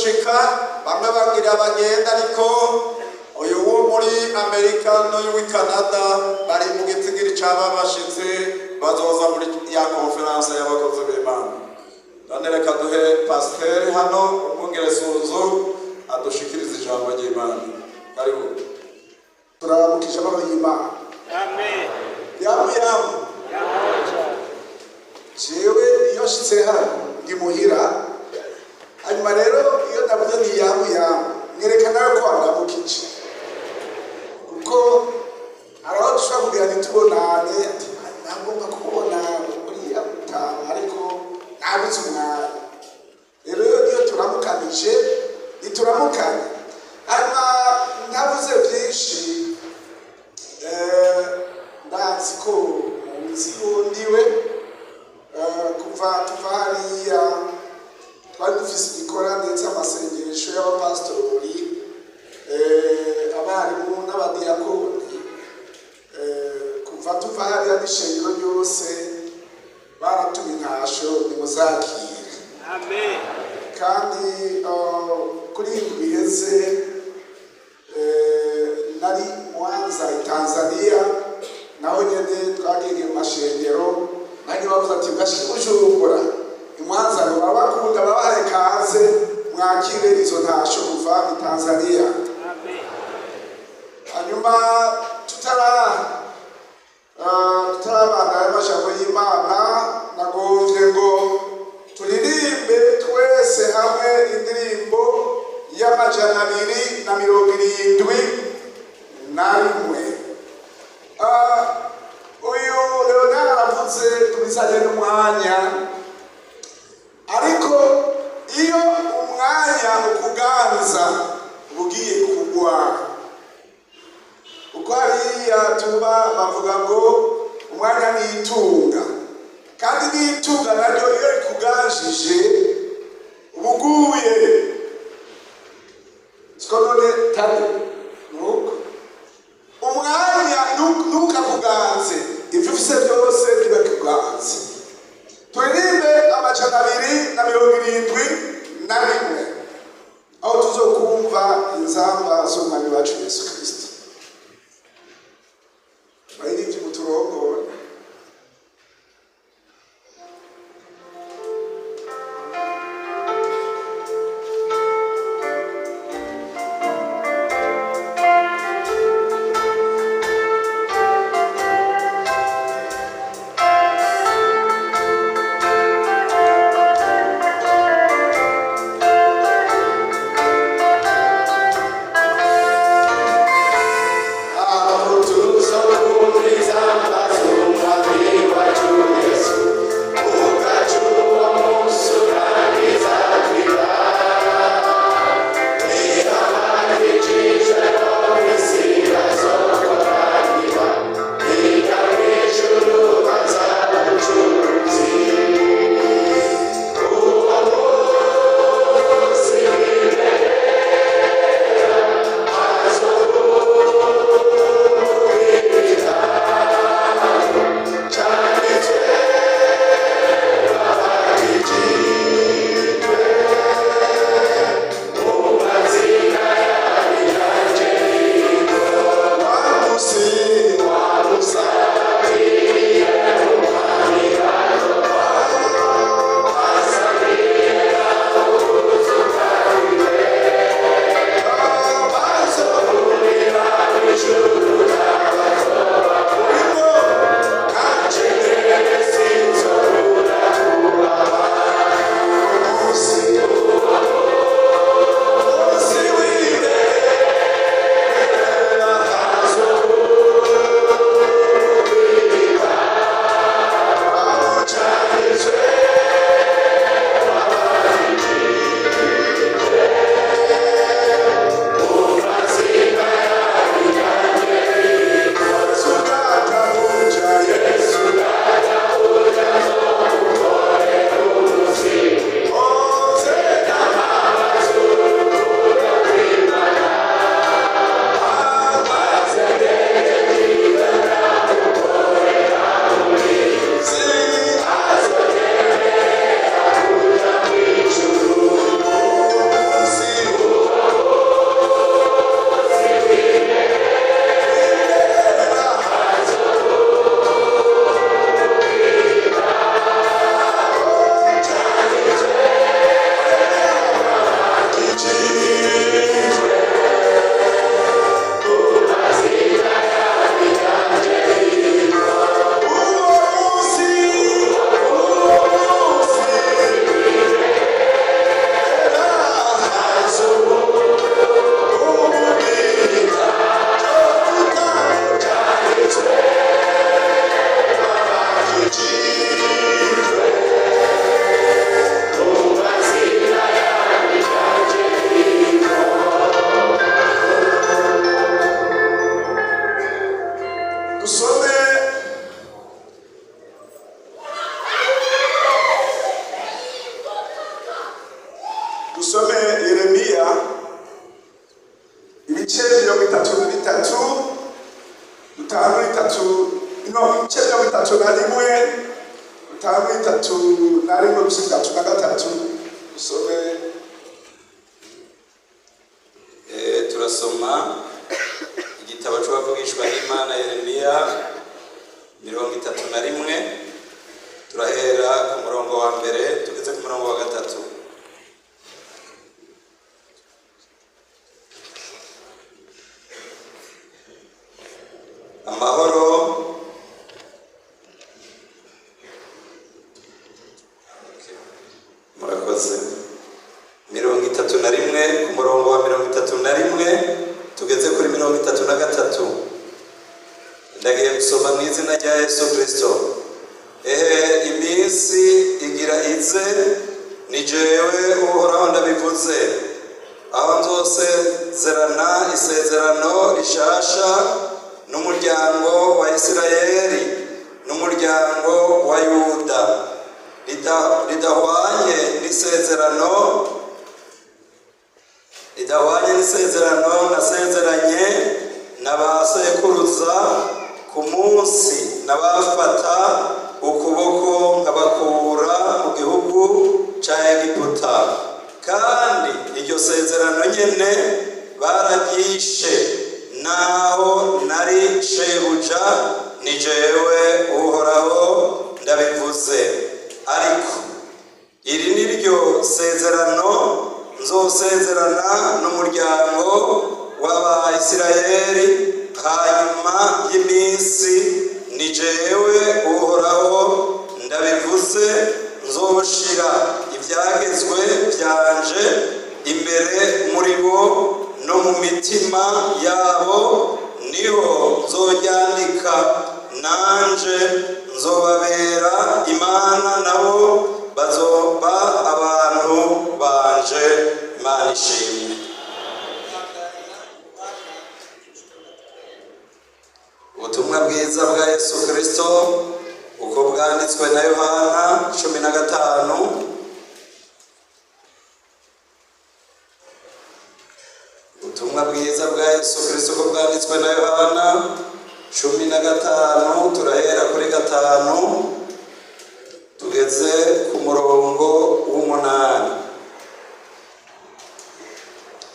Gushika bamwe bagira bagenda, ariko uyu wo muri Amerika n'uyu w'i Canada bari mu gitigiri c'ababashitsi bazoza muri ya conférence y'abakozi b'Imana. None reka duhe pasiteri hano umwungere Sunzu adushikirize ijambo ry'Imana. Karibu. Turaramukije amahoro y'Imana. Yamu yamu. Jewe iyo nshitse hano ndi muhira. Hanyuma rero iyo ndavuze ni yamu yamu, mwerekana ko wandamukije, kuko hari aho dushobora kugira ntitubonane, ati nagomba kubona uriya mutaha ariko nabuze umwanya. Rero iyo turamukanije ntituramukanye. Hanyuma ntavuze byinshi, ndazi ko muzi ndiwe. Kuva tuva hariya twari dufise igikorane cy'amasengesho y'abapasitori, abarimu n'abadiyakoni. Kuva tuva hariya n'ishengero ryose baratuma intasho, nimuzakire. Kandi kuri iyi ndwi iheze nari Mwanza i Tanzania, naho nyene twagiye mu mashengero. Nanjye bavuze ati bwashike Bujumbura, i Mwanza ngo barabakunda, babahaye kaze, mwakire izo ntasho kuva i Tanzania. Hanyuma tutarabandanya amajambo y'Imana, nagombye ngo turirimbe twese hamwe indirimbo y'271. Uyu Leonard aravuze tubizanye n'umwanya, ariko iyo umwanya ukuganza uba ugiye kugwa. Uko hariya tuba bavuga ngo umwanya ni itunga, kandi n'itunga naryo iyo rikuganjije uba uguye. Siko none tari nuko umwanya ntukakuganze, ibyo ufise byose ntibikuganze. Turirimbe 271, aho tuzokumva inzamba z'Umwami wacu Yesu Kristo. Baririmbyi, muturongore. Yeremiya ibice 33, dutangure 3, no, ibice 31, dutangure 31 gushika 33, dusome. Turasoma igitabo c'uwavugishwa n'Imana Yeremiya 31, turahera ku murongo wa mbere tugeze ku murongo wa gatatu. Amahoro. Okay. Murakoze. 31, ku murongo wa 31 tugeze kuri 33. Ndagiye gusoma mu izina rya Yesu Kristo. Ehe, iminsi igira ize, ni jewe Uhoraho ndabivuze, aho nzosezerana isezerano rishasha n'umuryango wa Isirayeli n'umuryango wa Yuda, ridahwanye n'isezerano nasezeranye na ba sekuruza ku munsi nabafata ukuboko nkabakura mu gihugu ca Egiputa. Kandi iryo sezerano nyene bararyishe, naho nari shebuja, ni jewe Uhoraho ndabivuze. Ariko iri ni ryo sezerano nzosezerana n'umuryango w'Abayisiraheli hanyuma y'iminsi, ni jewe Uhoraho ndabivuze: nzoshira ibyagezwe byanje imbere muri bo, no mu mitima yabo niho nzoryandika. Nanje nzobabera Imana, nabo bazoba abantu banje. Imana ishimwe. Ubutumwa bwiza bwa Yesu Kristo uko bwanditswe na Yohana 15. Ubutumwa bwiza bwa Yesu Kristo uko bwanditswe na Yohana 15, turahera kuri 5 tugeze ku murongo w'8.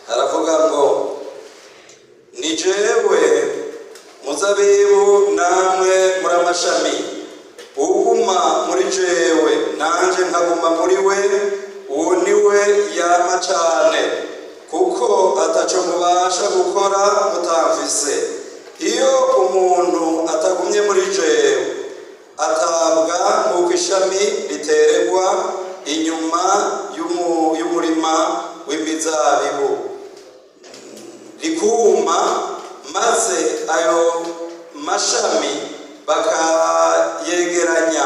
Haravuga ngo: "Ni jewe muzabibu, namwe muri amashami. Uguma muri jewe, nanje nkaguma muri we, uwo ni we yama cane, kuko ataco mubasha gukora mutamfise. Iyo umuntu atagumye muri jewe, atabwa nk'uko ishami riteregwa inyuma y'umurima w'imizabibu rikuma, maze ayo mashami bakayegeranya,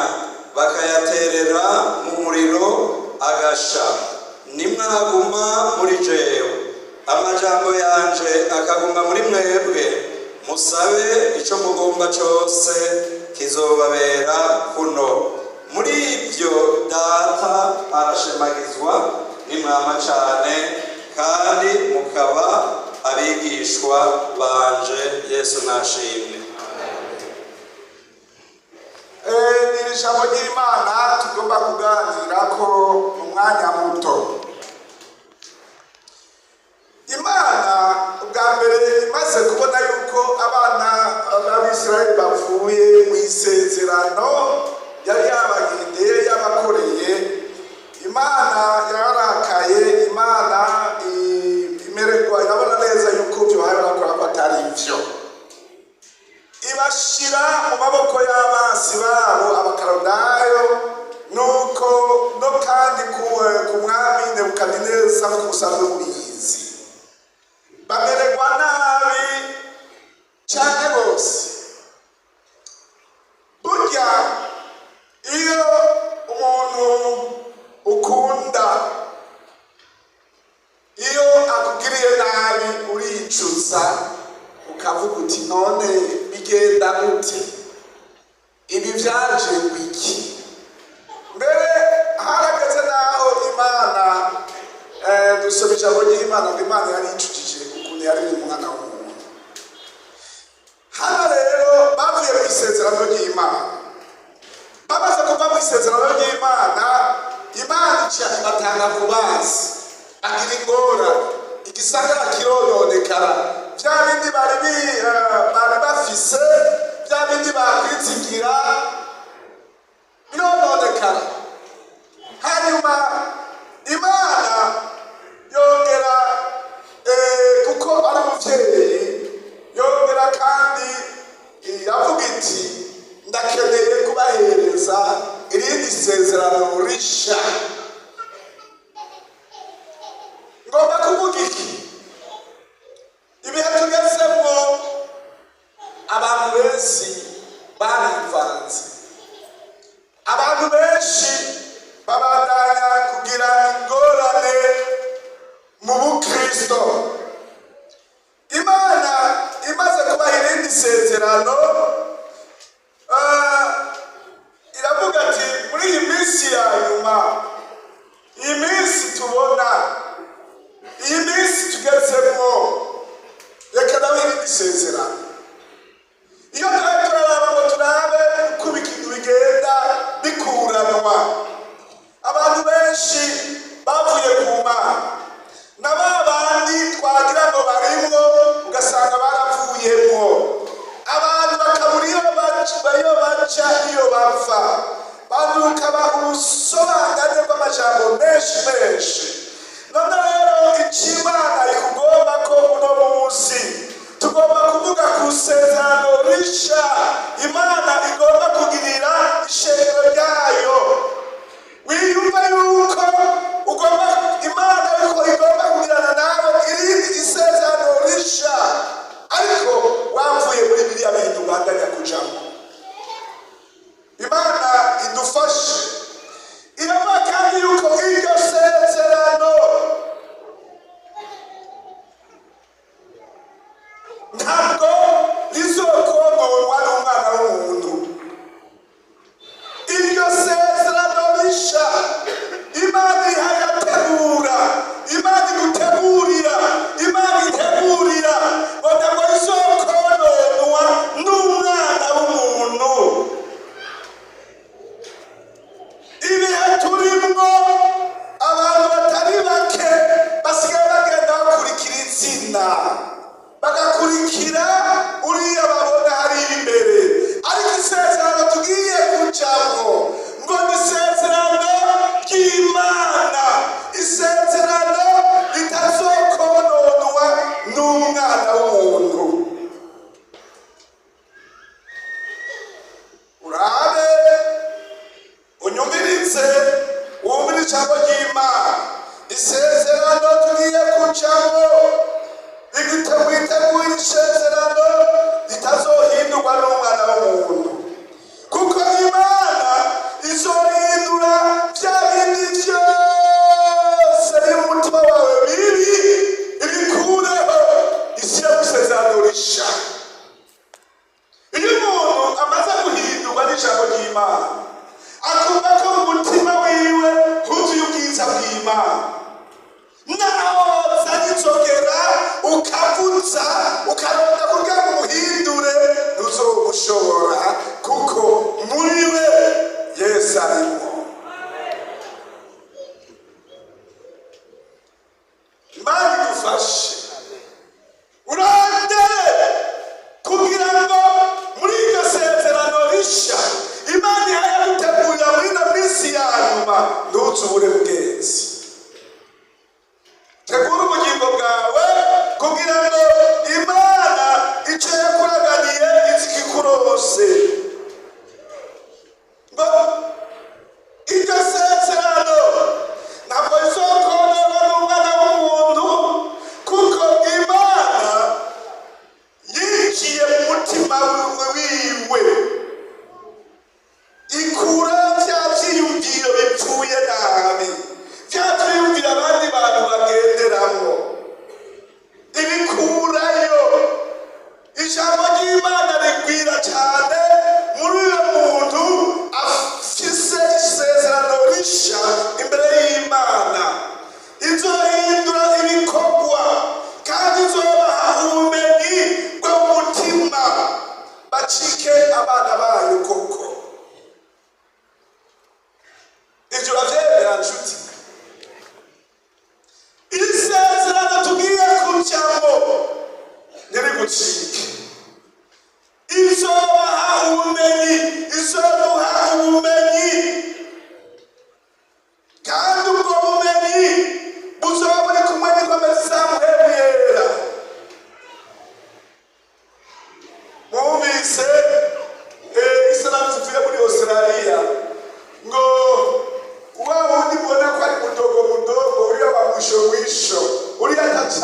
bakayaterera mu muriro, agasha. Nimwaguma muri jewe, amajambo yanje akaguma muri mwebwe, musabe ico mugomba cose, kizobabera kuno. Muri ibyo Data arashemagizwa, nimwama cane kandi mukaba abigishwa banje." Yesu nashimwe. Ni ijambo ry'Imana tugomba kuganirako mu mwanya muto. Imana ubwa mbere imaze kubona yuko abana b'Abisirayeli bavuye mu isezerano yari yabagendeye, yabakoreye, Imana yararakaye. Imana imererwa, irabona neza yuko ibyo bahaye barakora ko atari ibyo, ibashira mu maboko y'abansi babo, Abakarudayo, nuko no kandi ku mwami Nebukadineza, nk'uko musanzwe mubizi, bamererwa nabi cyane bose. Burya iyo umuntu ukunda, iyo akugiriye nabi, uricuza, ukavuga uti: "None bigenda gute? Ibi byaje iki?" Mbere harageze n'aho Imana Dusoma ijambo ry'Imana ngo Imana yari yicujije ukuntu yaremye umwana w'umuntu. Hano rero bavuye mu isezerano ry'Imana. Bamaze kuva mu isezerano ry'Imana, Imana ica ibatanga ku bazi, agira ingorane, igisagara kirononekara. Bya bindi bari bafise, bya bindi bakwizigira, birononekara. Hanyuma Imana yongera, kuko ari umuvyeyi, yongera kandi iravuga iti: "Ndakeneye kubahereza irindi sezerano risha." Ngomba kuvuga iki? Ibihe tugezemwo, abantu benshi barivanze, abantu benshi babandanya kugira ingorane mu bukristo. Imana imaze kubaha irindi sezerano, iravuga ati: "Muri iyi minsi ya nyuma, iyi minsi tubona, iyi minsi tugezemwo, reka nawe irindi sezerano." Iyo turabe turaraba ngo turabe uko ibintu bigenda bikuranwa, abantu benshi bavuye ku Mana, na ba bandi twagira ngo barimwo, ugasanga baravuyemwo. Abantu bakabura iyo baca, iyo baca, iyo bava. Banuka ubusobanane bw'amajambo menshi menshi. None rero icyo Imana ikugomba ko uno munsi tugomba kuvuga ku isezerano risha Imana igomba kugirira ishengero ryayo. Wiyumva yuko ugomba, Imana yuko igomba kugirana nawe irindi isezerano risha, ariko wavuye muri biriya bintu ubandanya kujamo. Imana idufashe. Iravuga kandi yuko iryo sezerano ntabwo rizokononwa n'umwana w'umuntu. Iryo sezerano risha Imana ihayategura, Imana igutegurira, Imana itegurira ngo ntabwo rizokononwa n'umwana w'umuntu. Ibihe turimwo, abantu batari bake basigaye bagenda bakurikira izina, bagakurikira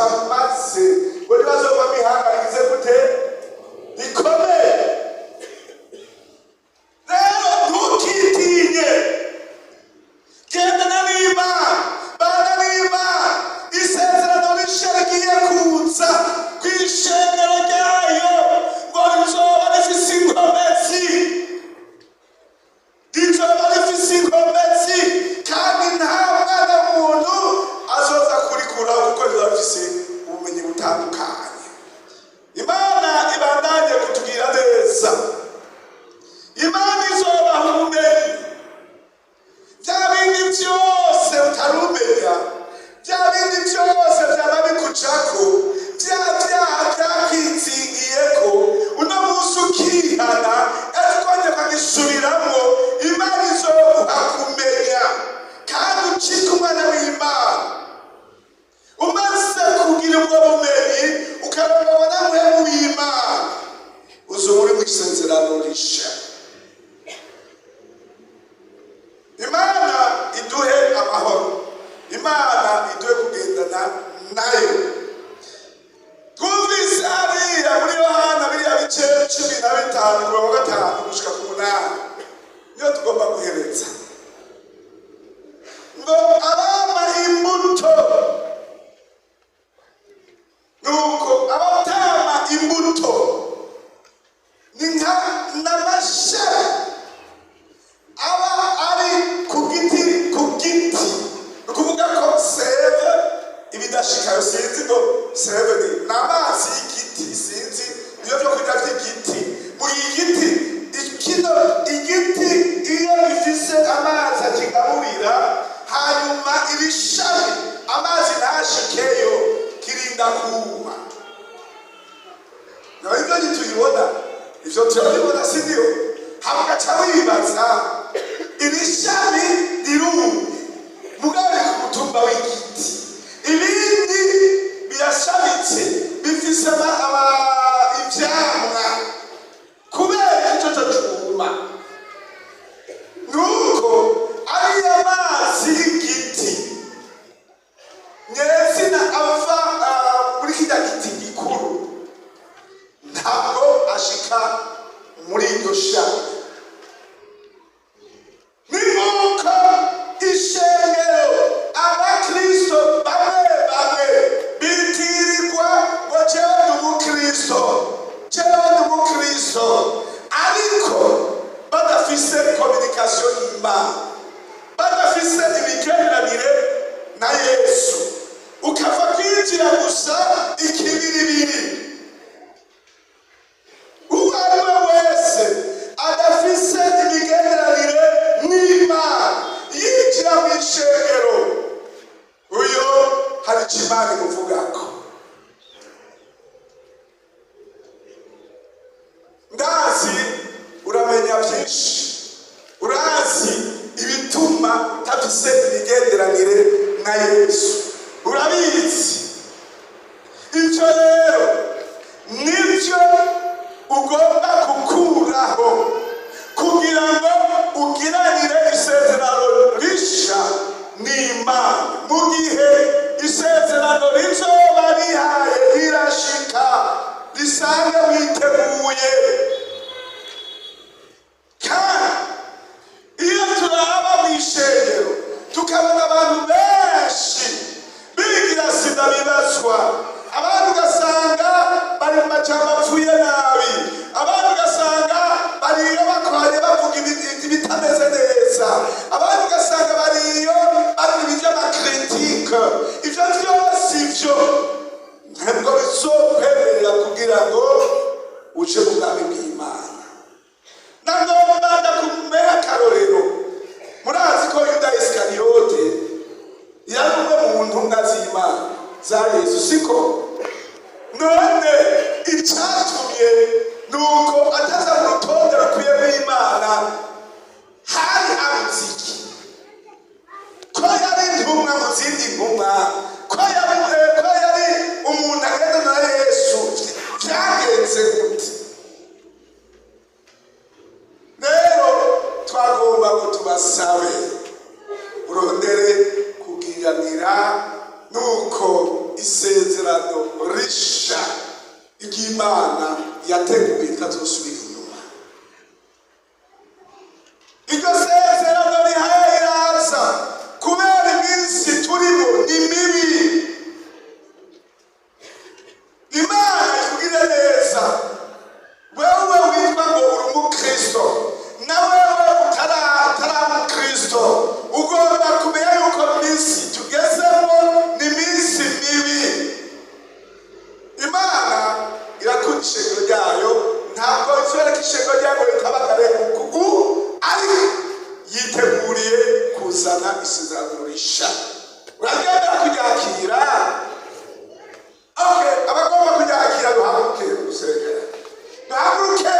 Atacamaze ngo ntibazovamo ihanga rigize gute? Rikomeye. Rero ntukitinye, gendana n'Imana, bana n'Imana. Isezerano rishya rigiye kuza ku ishengero ryayo ngo rizoba rifise inkomezi, rizoba rifise inkomezi, kandi nta mwana w'umuntu azoza kurikuraho, kuko rizoba rifise ubumenyi butandukanye. Imana ibandanye kutugira neza. Imana izobaha ubumenyi. Bya bindi byose utarumenya, bya bindi byose byaba bikucako, bya byaha byakwitsingiyeko, uno munsi ukihana, ejo ukongera ukagisubiramo, Imana izoguha kumenya kandi ucike umwana w'Imana. Umaze kugira ubwo bumenyi, ukarongorwa na Mpwemu w'Imana, uzoba uri mu isezerano risha. Imana iduhe amahoro, Imana iduhe kugendana nayo. Twumvise hariya muri Yohana biriya bice 15 kuva wa 5 gushika ku 8, niyo tugomba guhereza, ngo abama imbuto, nuko abatama imbuto ni nka n'amashami aba ari ku giti. Ku giti ni ukuvuga ko sève ibidashikayo, sinzi ngo sève ni amazi y'igiti, sinzi niyo byo kurya by'igiti. Mu igiti kino igiti, iyo gifise amazi akigaburira, hanyuma iri shami amazi ntashikeyo, kirinda kuma. Naho ibyo ntitubibona, ivyo turabibona, si byo? Hama ugaca wibaza, iri shami rirumye mugabo riri ku mutumba w'igiti, ibindi birashamitse, bifise ivyamwa, kubera ico co cuma? Nuko ariyo mazi y'igiti nyezina ava muri kirya giti gikuru ntabwo ashika muri iryo shami. Ni nk'uko ishengero, abakristo bamwe bamwe bitirirwa ngo jewe ndi umukristo, jewe ndi umukristo, ariko badafise communication y'Imana, badafise imigenderanire na Yesu, ukava kwinjira gusa ikibiribiri. Uwo ari we wese adafise imigenderanire n'Imana yinjira mu ishengero, uyo hari icyo Imana imuvugako. Ndazi uramenya byinshi, urazi ibituma utafise imigenderanire na Yesu, urabizi. Ibyo rero nibyo ugomba gukuraho kugira ngo ugiranire isezerano risha n'Imana. Mu gihe isezerano rizoba rihaye rirashika, risange witeguye. Kandi iyo turaba mu ishengero tukabona abantu benshi bigira sida bibazwa, abandi ugasanga bari mu majambo apfuye nabi, abandi ugasanga bariyo bakoranye bavuga ibitameze neza, abandi ugasanga bariyo bari ibintu by'ama critiques, ivyo vyose, ivyo ntabwo bizokwemerera kugira ngo uje mu bwami bw'Imana. Nagomba ndakumera akarorero. Murazi ko Yuda Isikariyote yari umwe mu ntumwa z'Imana za Yesu, siko? None icyatumye ni uko ataza mu rutonde rukwiye rw'Imana, hari habuze iki? Ko yari intumwa mu zindi ntumwa, ko yari umuntu agendana na Yesu, byagenze gute? Rero twagomba ngo tubasabe urondere kugiranira nuko isezerano. Yateguye ritazosubira inyuma. Iryo sezerano rihaye iraza kubera iminsi turimo ni mibi. Imana ikugire neza, wewe witwa ngo uri umukristo, na wewe utaraba umukristo, ugomba kumenya yuko iminsi tugezemo ni iminsi mibi. Imana irakunda ishengero ryayo, ntabwo izoreka ishengero ryayo ngo ritabagare ukugu, ariko yiteguriye kuzana isezerano risha. Uragendera kuryakira? Okay, abagomba kuryakira duhaguruke gusengera, duhaguruke.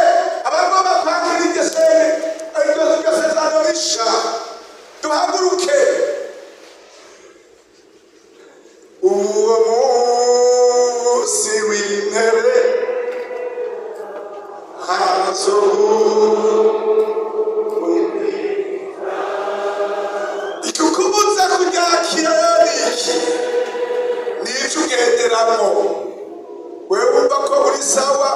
Abagomba kwakira iryo senge, iryo sezerano risha, duhaguruke. Uwo munsi w'intebe hazobu ikukubuza kuryakira rero ni iki? Ni icyo ugenderamo. Wewe wumva ko uri sawa,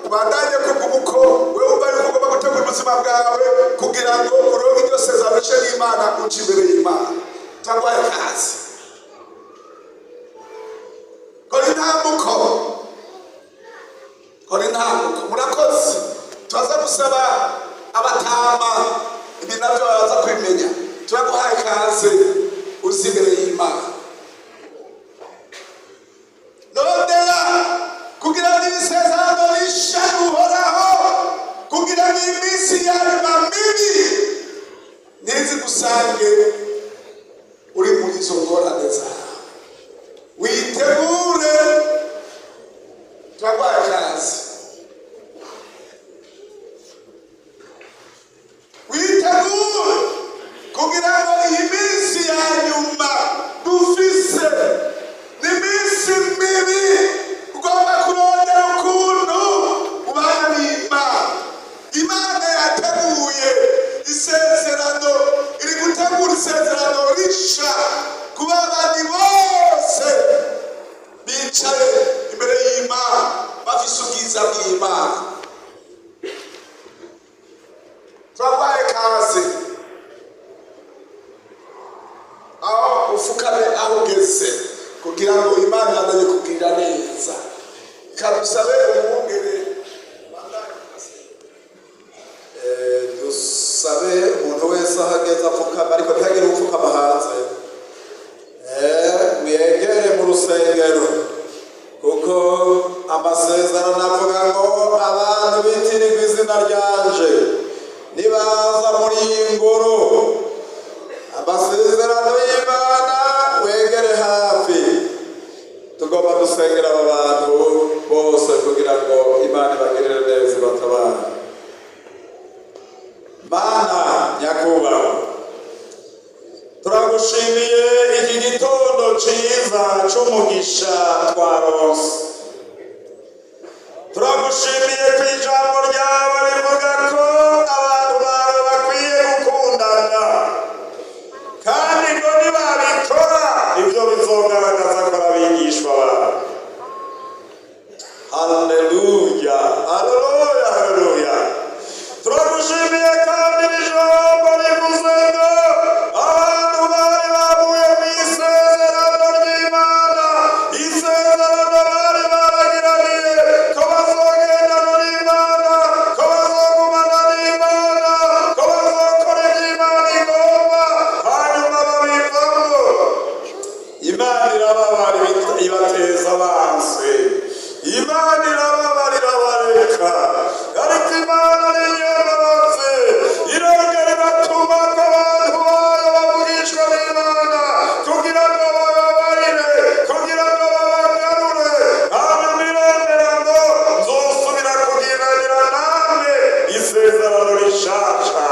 ubandanye kuguma uko. Wewe wumva yuko ugomba gutegura ubuzima bwawe kugira ngo uronke iryo sezerano uce n'Imana, uce imbere y'Imana, cyangwa kazi. Kora intambuko, kora intambuko. Murakoze. Turaza gusaba abatama, ibi nabyo baraza kubimenya. Turaguhaye ikaze uzi imbere y'Imana. Rondera kugira ngo ibisezerano risha uhoraho, kugira ngo iminsi ya nyuma mibi ntizi gusange uri muri izo ngorane zawe. Witegure, turaguhaye ikaze. Witegure kugira ngo iyi minsi ya nyuma dufise ni iminsi mibi. Ugomba kurondera ukuntu ubana n'Imana. Imana yateguye isezerano, iri gutegura isezerano risha kuba abandi bose bicaye imbere y'Imana bafise ubwiza bw'Imana. Turabaye kaze aho ufukame, aho ugeze, kugira ngo Imana ibandanye kugirira neza. Ikadusabe umwungere. Dusabe umuntu wese aho ageze apfukama, ariko ntihagire upfukama hanze. Mwegere mu rusengero, kuko amasezerano avuga ngo abantu bitirirwa izina ryanje nibaza muri iyi ngoro. Amasezerano y'Imana, wegere hafi. Tugomba dusengera aba bantu bose kugira ngo Imana ibagirire neza, ibatabare. Mana nyakubahwa, turagushimiye iki gitondo ciza c'umugisha twaronse. Turagushimiye ku ijambo ryawe rivuga ko abantu bawe bakwiye gukundana, kandi ngo nibabikora ibyo bizogaragaza ko ari abigishwa bawe. Haleluya, haleluya, haleluya! Turagushimiye kandi ijambo rivuze ngo abantu bari bavuye mu isezerano ry'Imana, isezerano bari baragiraniye ko bazogendana n'Imana, ko bazogumana n'Imana, ko bazokora iby'Imana igomba, hanyuma babivamo. Imana irababara, ibateza abansi. Imana irababara, irabareka, ariko Imana ni inyembabazi, irongera iratuma ko abantu bayo bavugishwa n'Imana kugira ngo bababarire, kugira ngo babagarure. Hanyuma irongera ngo nzosubira kugiranira namwe isezerano rishasha.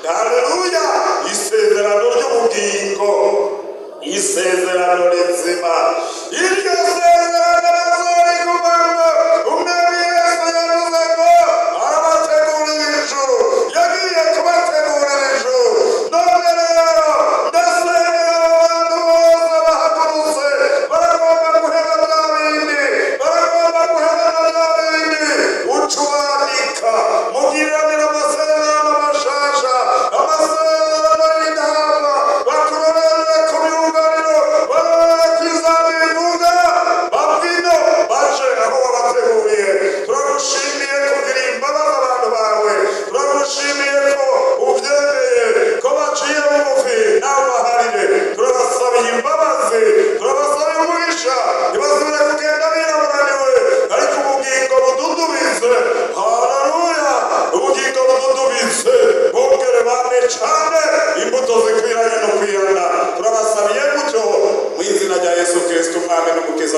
Haleluya! Isezerano ry'ubugingo, isezerano rizima. Iryo sezerano bazorigumamo.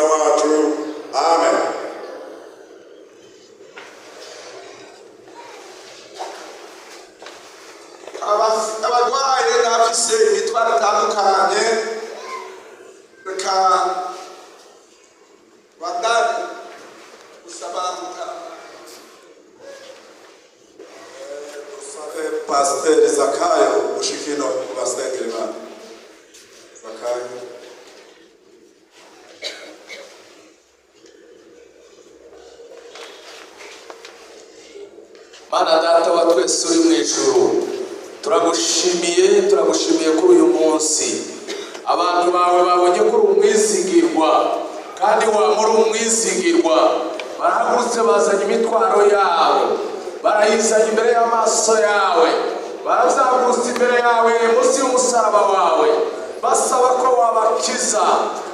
n'umukiza wacu. Amen. Abarwaye n'abafise imitwaro itandukanye, reka bandane gusaba mutama. Dusabe Pasiteri Zakayo gushika ino kubasengera Imana. Zakayo. Mana Data wa twese uri mu ijuru, turagushimiye, turagushimiye kuri uyu munsi. Abantu bawe babonye ko uri umwizigirwa, kandi wa muri umwizigirwa. Barahagurutse bazanye imitwaro yabo, barayizanye imbere y'amaso yawe, barazagurutse imbere yawe munsi y'umusaraba wawe, basaba ko wabakiza.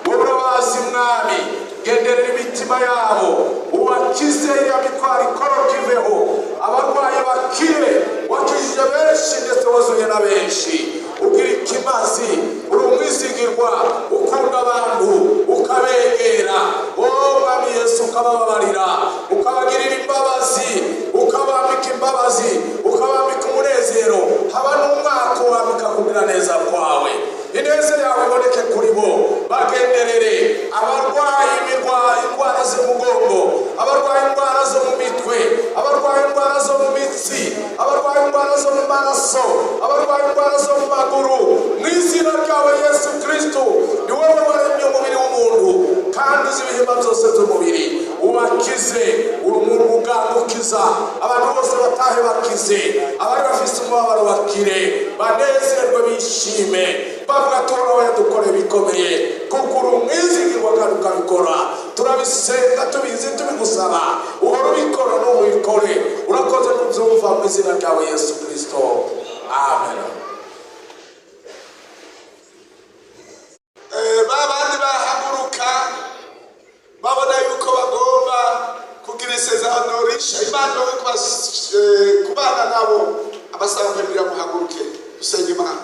Wowe urabazi Mwami, genderera imitima yabo, ubakize iriya mitwaro ikoroka iveho, abarwayi bakire. Wakijije benshi ndetse wazuye na benshi. Ugira ikimazi, uri umwizigirwa, ukunda abantu, ukabegera. Wowe Mwami Yesu, ukabababarira, ukabagirira imbabazi, ukabambika imbabazi, ukabambika umunezero, haba n'umwaka wambika kugira neza kwawe. Ineza yawe iboneke kuri bo, bagenderere abarwaye indwara z'umugongo, abarwaye indwara zo mu mitwe, abarwaye indwara zo mu mitsi, abarwaye indwara zo mu maraso, abarwaye indwara zo mu maguru. Mu izina ryawe Yesu Kristo, ni wowe waremye umubiri w'umuntu kandi uzi ibihimba byose by'umubiri, ubakize. Uri umuganga ukiza abantu bose, batahe bakize. Abari bafise umubabaro bakire, banezerwe, bishime, bavuga ati: "Uhoraho yadukoreye bikomeye," kuko uri umwizigirwa kandi ukabikora. Turabisenga tubizi, tubigusaba, uhora ubikora n'ubu ubikore. Urakoze kubyumva, mu izina ryawe Yesu Kristo, amen. Ba bandi bahaguruka babona yuko bagomba kugira isezerano risha, Imana yo kubana nabo, abasanga muhaguruke dusenye Imana.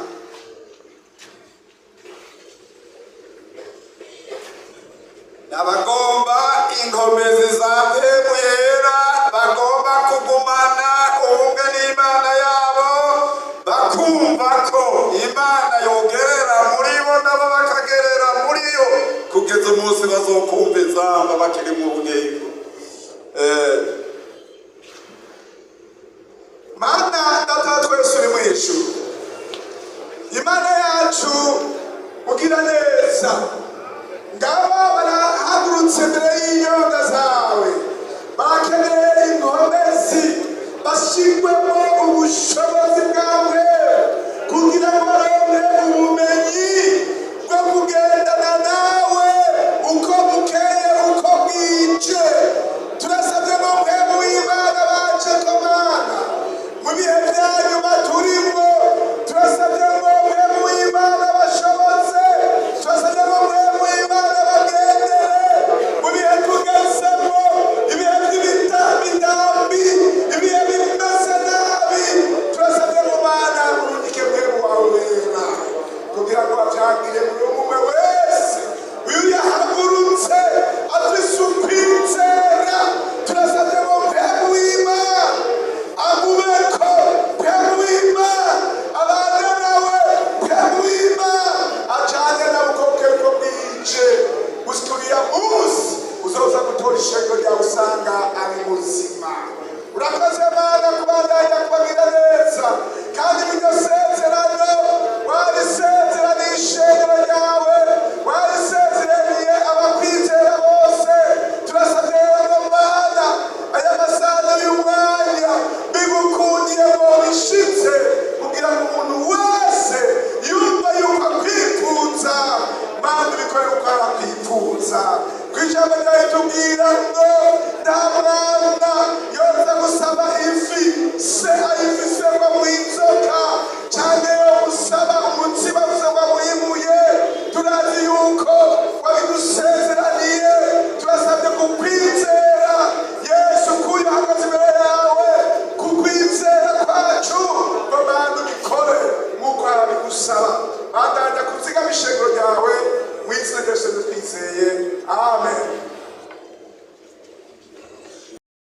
Abagomba inkomezi za Mpwemu Yera, bagomba kugumana ubumwe n'Imana yabo, bakumva ko Imana yogerera muri bo nabo bakagerera muri yo, kugeza umunsi bazokumva izamba bakiri mu bugingo. Mana Data wa twese uri mu ijuru, Imana yacu ugira neza, ngaba barahagurutse imbere y'inyonga zawe, bakeneye inkomezi, bashingwemo ubushobozi bwawe kugira ngo baronke ubumenyi bwo kugendana nawe uko bukeye uko bwije. Turasabye ngo Mpwemu w'Imana bace ko Mana mu bihe bya nyuma turimo. Turasabye ngo Mpwemu w'Imana bashobotse, turasabye ngo Mpwemu w'Imana bagendere mu bihe tugezemo, ibihe by'imitambi, ibihe bimeze nabi. Turasabye ngo Mana urungike Mpwemu wawe wera kugira ngo bavyangire buri umwe wese uyu yahagurutse afise ukwizera. Turasabye ngo Mpwemu w'Imana agubeko, Mpwemu w'Imana abane nawe, Mpwemu w'Imana acane nawe uko bukeye uko bwije, gushika uriya munsi uzoza gutora ishengero ryawe usanga ari muzima. Urakoze Mana kubandanya kubagira neza, kandi iryo sezerano warisezeraniye ishengero ryawe, warisezeraniye abakwizera bose. Turasabye rero Mana, aya masaha y'umwanya bigukundiye ngo bishitse, kugira ngo umuntu wese yumva yuko akwifuza, Mana ubikore uko arakwifuza. Ku ijambo ryawe tubwira ngo nta mwana yoza gusaba ifi se.